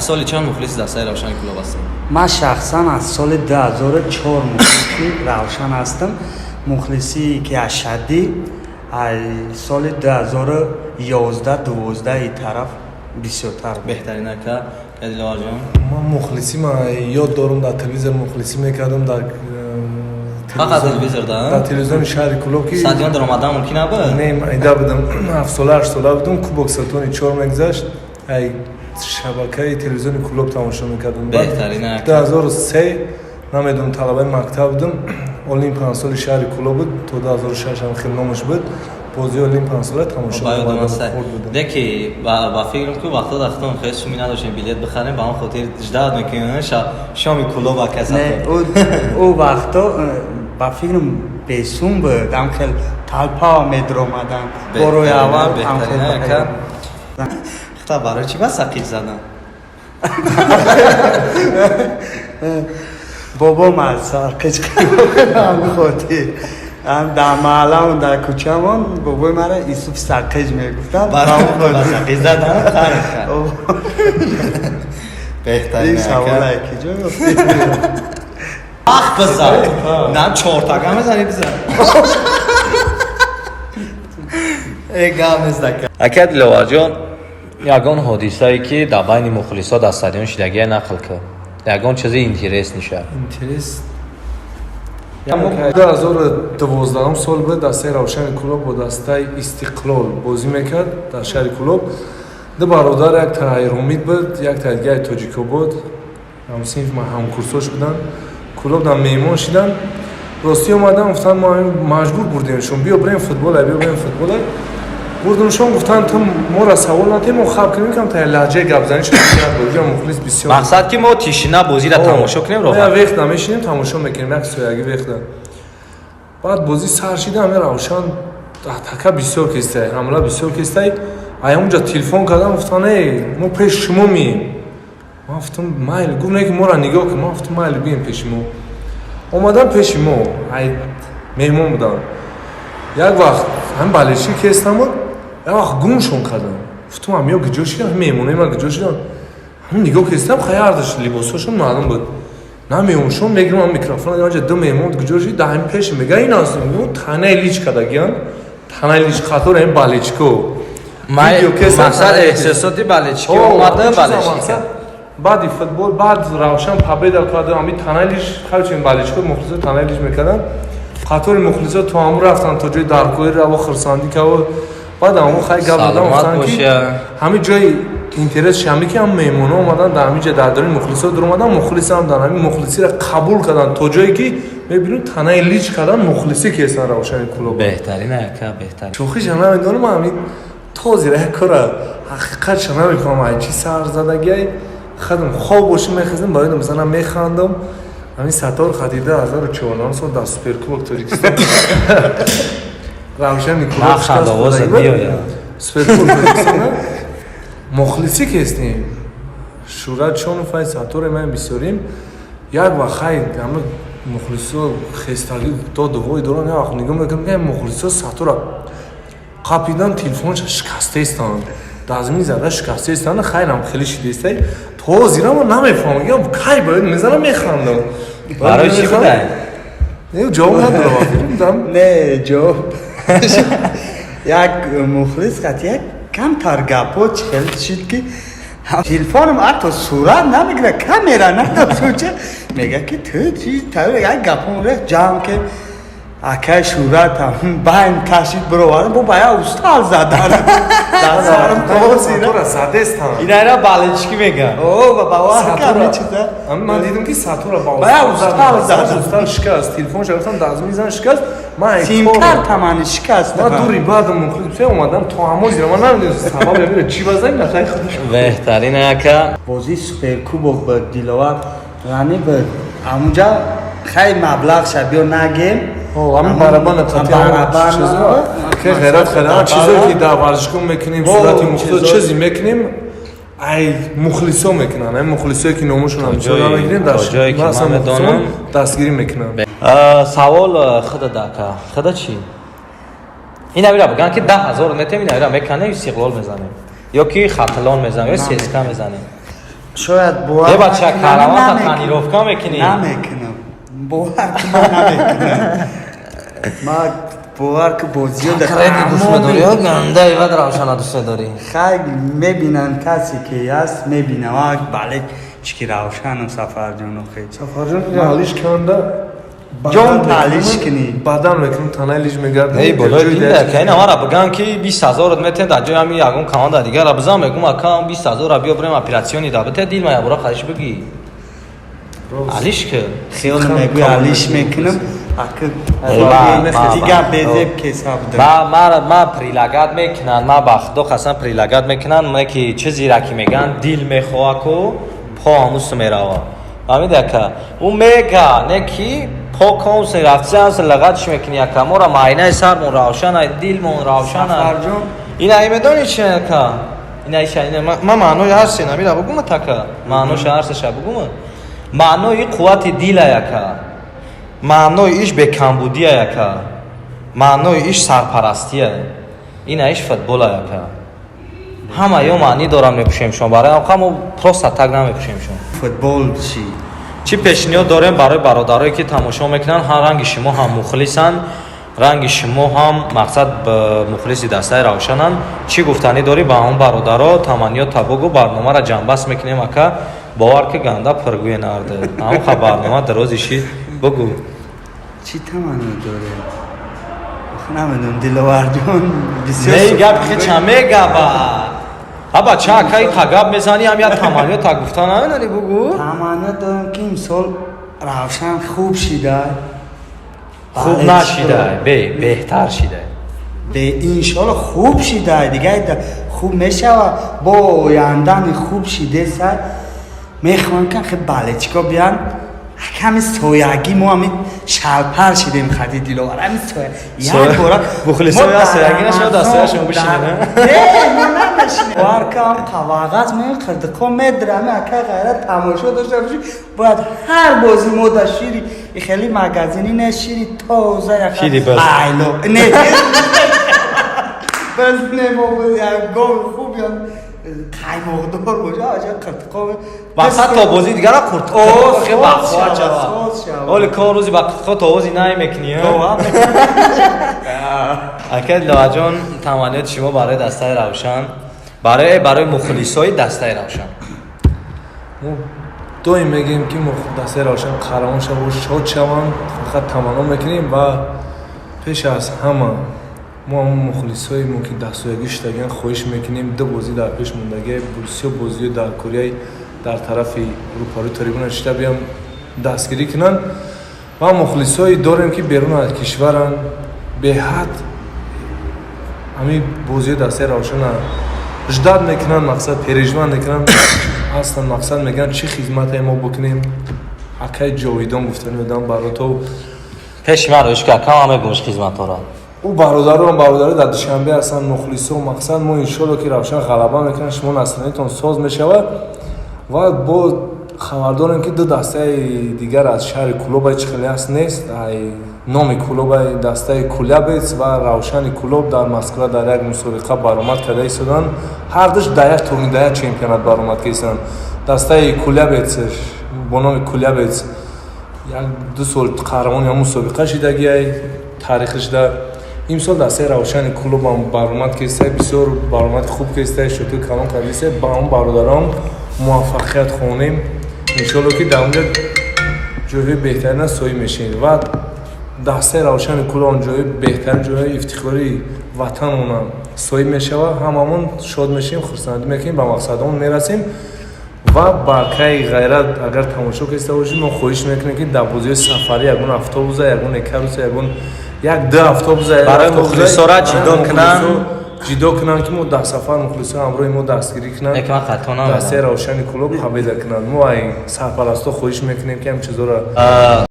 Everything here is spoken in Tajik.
Соли чанд мухлиси дастаи Равшани Кӯлоб ҳастед? Ман шахсан аз соли 2004 мухлиси Равшан ҳастам. Мухлисие ки ашаддӣ аз соли 2011, 12 и тараф бисёртар. Беҳтарин, ака Диловарҷон. Ман мухлисӣ, ман ёд дорам, дар телевизор мухлисӣ мекардам, дар Фақат телевизор да? Дар телевизиони шаҳри Кӯлоб ки Стадион даромадан мумкин набуд? Не, майда будам, 7 сола, 8 сола будам. Кубок Султони чор мегузашт, ай шабакаи телевизиони Кӯлоб тамошо мекардам. Беҳтарин, ака. 2003, намедонам, талабаи мактаб будам, Олимп панҷсоли шаҳри Кӯлоб буд, то 2006 ҳам хел номаш буд, бозии Олимп панҷсола тамошо Ба ёдам мекардам, аст. хурд будам. Деки ба фикрам, ки вақто дар худтон хеле суми надоштем билет бихарем, ба он хотир ждать мекунем шоми Кӯлоб, ака. Не, ӯ вақто ба фикрам бесум буд, ам хел толпа медромадан борои аввал ам хел. Беҳтарин, ака. Хта барои чӣ ба сақиҷ задан? Бобом аз сарқич ам хотир ам дар маҳалламон, дар кӯчамон бобои мара Исуф Сақиҷ мегуфтанд. Ба сақиҷ задан. Беҳтарин, Ин саволае ака. ки ҷо ёфтӣ? Вақт бизан, на чортага мезани, бизан. Э, гап нест, ака. Ака Диловарҷон, ягон ҳодисае, ки дар байни мухлисо дар стадион шидагия, нақл кун, ягон чизи интерес ниша. Интерес, 2012-ум сол буд, дастаи Равшани Кӯлоб бо дастаи Истиқлол бозӣ мекард дар шаҳри Кӯлоб. Ду бародар, як таи Ромид буд, як таи дигари Тоҷикобод, ҳамсинф, ҳамкурсош буданд, Кӯлоб дар меҳмон шиданд. Ростӣ омадан, гуфтанд, мо маҷбур бурдемшон, биё бирем футбола, биё бирем футбола. Бурдумшон, гуфтанд, ту моро савол натем, мо хаб кунем, кам таи лаҳҷаи гапзанӣ шуд, мухлис бисёр. Мақсад, ки мо тишина бозиро тамошо кунем, роҳат. Вехта мешинем, тамошо мекунем, як соягӣ вехта. Баъд бозӣ сар шида, ҳаме Равшан атака бисёр кестай, ҳамла бисёр кестай. Ай онҷа телефон кардам, гуфтан, э, мо пеши шумо мием. Ман гуфтам, майли. Гуфт, не, ки моро нигоҳ кун. Ман гуфтам, майли, бием пеши мо. Омадан пеши мо, ай меҳмон буданд. Як вақт ҳам болельщик кестамуд, як вақт гумшон кардам. Гуфтам, ам ё куҷо шидам, меҳмонои ман куҷо шидам? Ҳам нигоҳ кестам, хаярдаш либосҳошон маълум буд, на меҳмоншон. Мегирам ам микрофон, анҷа ду меҳмон куҷо шид? Дар ҳамин пеши мега, ин аст, танаи лич кардагиян, танаи лич, қатор ҳамин болельщико. Мақсад, эҳсосоти болельщики омада, болельщик. Баъди футбол, баъд Равшан победа карда, ҳами танаи лич, ҳамчин болельщико, мухлисо танаи лич мекарданд, қатори мухлисо то ҳамун рафтанд, то ҷои даркорӣ раво, хурсандӣ каво. Баъд ҳамун хай гап задам, гуфтанд, ки ҳамин ҷои интерес шами, ки ҳам меҳмоно омадан, дар ҳамин ҷа дар дари мухлисо дуромадан, мухлисам дар ҳамин мухлисиро қабул карданд, то ҷое ки мебинем, танаи лич кардан, мухлисӣ ки ҳестанд Равшани Кӯлоб. Беҳтарин, ака, беҳтарин. Шӯхиша намедонам, ҳамин тозира як кора ҳақиқатша намефаҳмам, ай чӣ сар задагиай. Хадам хоб бошим, мехезам, ба ёдам занам, механдам. Ҳамин Саттор хати 2014 сол дар Суперкубок Тоҷикистон Равшани Кӯлоб, Суперкубок Тоҷикистон мухлисӣ ки ҳестем, Шӯрат Шонов, ай Сатторе, ман бисёрим. Як вақт хай ҳама мухлисо хестагӣ доду вой доранд. Як вақт нигоҳ мекунам, ки мухлисо Саттора қапидан, телефонша шикастаистанд, дар замин зада шикастаистанд. Хайрам хеле шидистай, то зира ман намефаҳмам, кай ба ёд мезанам, механдам. Барои чӣ будай? Не, ҷавоб надорам. Не, ҷавоб, як мухлис қат як камтар гапҳо хеле шид, ки телефонам ҳатто сурат намегира, камера надошт. Мега, ки ту чи як гапҳо ҷамъ ки акай Шӯратам байн кашид, бировардам, бо бая устал задан дар сарам. Сатора задестан. Инайра болельщики мега. О, ба бовар кам чиза. Ман дидам, ки Сатора бая устал зад. Устал шикаст, телефонша гуфтам, дар замин зан, шикаст. Ман симкартамани шикаст. Ман дури баъдам мухлис омадам, то ҳамо зира ман намедонам сабаб ябира чӣ базан нахай худаш. Беҳтарин, ака. Бозии Суперкубок ба Диловар Ғанӣ буд, амунҷа хай маблағша биё нагем. Ҳамин барабана, ки ғайрат хара, чизое ки дар варзишгоҳ мекунем, сурати мухлисо чизе мекунем, ай мухлисо мекунанд, ай мухлисое ки номошон ҳамчо намегирем, ҷое ки ман медонам, дастгирӣ мекунанд. Савол худа дака, худа чӣ? Ин авира биган, ки 10 000 метем, ин авира меканем, Истиқлол мезанем ё ки Хатлон мезанем ё ССК мезанем. Шояд бовар Е, бача, накунам, каравата намекунам. тренировка мекунӣ? Намекунам, бовар ки, ман намекунам. Ма бовар ки, бозиё дар Конкретно дӯст медорӣ ё ганда ивад Равшана дӯст медорӣ? Хай, мебинанд, касе ки аст мебинам. А бале, чӣ ки Равшанам, Сафарҷон, охе. Сафарҷон, ина алиш канда. Ҷон, алиш кунӣ. Бадан мекунам, танаи лиш мегардам. Эй, болои дилда, ка ина мара биган ки 20 ҳазорат метен, дар ҷои ҳами ягон команда дигара бизан, мегум: акам, 20 ҳазора биё, бирем операционный да бите, дил ма ябора қалиш бигӣ. Алиш ки. Хиёл мегӯй, алиш мекунам, аки дига безеб кеса будам. Ма предлагать мекунанд, ма ба худо қасам, предлагать мекунанд, ма ки чӣ зираки меган, дил мехоҳа ку по ҳамусу мерава. Фаҳмиди, ака? Ӯ мега, не ки по комс рафтиам лағатш мекунӣ, ака. Мора майнаи сармон равшана, дилмон равшана. Сафарҷон. Ина медонӣ чи, ака? Ина иша, ина ма маънои ҳар се намира бугума, така? Маъноша ҳар сеша бугума. Маънои қуввати дила, яка. Маънои иш бекамбудия, яка. Маънои иш сарпарастия. Ина иш футбола, яка. Ҳама ё маънӣ дорам, мепӯшем шумо. Барои ҳам мо просто так намепӯшем шумо. Футбол чӣ? Чӣ пешниҳод дорем барои бародарое ки тамошо мекунанд, ҳам ранги шумо ҳам мухлисанд, ранги шумо ҳам мақсад мухлиси дастаи Равшананд? Чӣ гуфтанӣ дорӣ ба он бародаро? Таманниёт табугу, барномаро ҷамъбаст мекунем, ака. Бовар ки ганда пургӯе нарде, ҳамха барнома дарози шид, бугу. Чӣ таманно дорем? Намедонам, Диловарҷон, бисёр. Не, гап хеча мегаба. Аба, ча акаи қа гап мезанӣ, ҳам як таманниёт та гуфта намедонӣ, бугу. Таманно дорам, ки имсол Равшан хуб шида. Хуб нашида, беҳтар шида. Иншолло хуб шида, дига хуб мешава. Бо ояндани хуб шидеса, мехоҳам ки хе болельщико биян, ками соягӣ. Мо ҳами шалпар шидем, хади Диловар, ҳами соя як бора. Мухлисои соягӣ нашава, дастаяшон бишинед. Не, мо намешинем. Варкам қавағаз ме қирдиқо медраме, ака ғайрат, тамошо дошта бошӣ, бояд ҳар бози мо да шири и хеле магазини не, шири тоза. Шири баз. Айло не, баз не, мо як гови хуб ё қаймоқдор боша, аҷа қирдиқо. Мақсад то бозии дигара қуртқо. Оли кор рӯзи ба қирдиқо то овози най мекунӣ. Ака Диловарҷон, таманниёти шумо барои дастаи Равшан, барои мухлисои дастаи Равшан? Мо доим мегӯем, ки дастаи Равшан қаҳрамон шаву шод шаванд, фақат таманно мекунем. Ва пеш аз ҳама мо ҳамон мухлисое мо ки дастсоягӣ шудагиан хоҳиш мекунем: ду бозӣ дар пеш мондагия, бисёр бозиҳо дар кореяи дар тарафи рӯпарӯи трибуна шида биям дастгирӣ кунанд. Ва мухлисое дорем, ки берун аз кишваранд, беҳад ҳамин бозиҳои дастаи Равшана ждать мекунанд, мақсад переживать мекунанд, ҳастанд, мақсад мегӯянд, чӣ хизмате мо бикунем, акай Ҷовидон гуфтани одам барото. Пеши ман роиш ки, акама мегумш хизматҳоро. Ӯ бародарон, бародаро дар Душанбе ҳастанд, мухлисо. Мақсад мо иншолло ки Равшан ғалаба мекунанд, шумо настроениятон соз мешавад. Ва бо хабар дорем, ки ду дастаи дигар аз шаҳри Кулоба чӣ хеле аст нест, ай номи Кулоба, дастаи Кулябец ва Равшани Кулоб дар Москва дар як мусобиқа баромад карда истоданд. Ҳардуш дар як турнир, дар як чемпионат баромад карда истоданд. Дастаи Кулябец бо номи Кулябец як ду сол қаҳрамони ҳам мусобиқа шидагиай таърихишда. Имсол дастаи Равшани Кулобам баромад кестай, бисёр баромади хуб кестай, шӯтои калон кардистай. Ба он бародарон муваффақият хонем, иншолло ки дар онҷа ҷойҳои беҳтарина соҳиб мешавем ва дастаи Равшани Кулоб ҷои беҳтарин, ҷойҳои ифтихории ватанонам соҳиб мешавад. Ҳамамон шод мешавем, хурсандӣ мекунем, ба мақсадамон мерасем. Ва ба акаи Ғайрат, агар тамошо кеста бошед, мо хоҳиш мекунем, ки дар бозиҳои сафарӣ ягон автобуса, ягон экаруса, ягон як ду автобуса барои мухлисора ҷидо кунанд. Ҷидо кунанд, ки мо дар сафар мухлисо ҳамроҳи мо дастгирӣ кунанд, дастаи Равшани Кулоб победа кунанд. Мо ай сарпарастҳо хоҳиш мекунем, ки ҳам чизоро.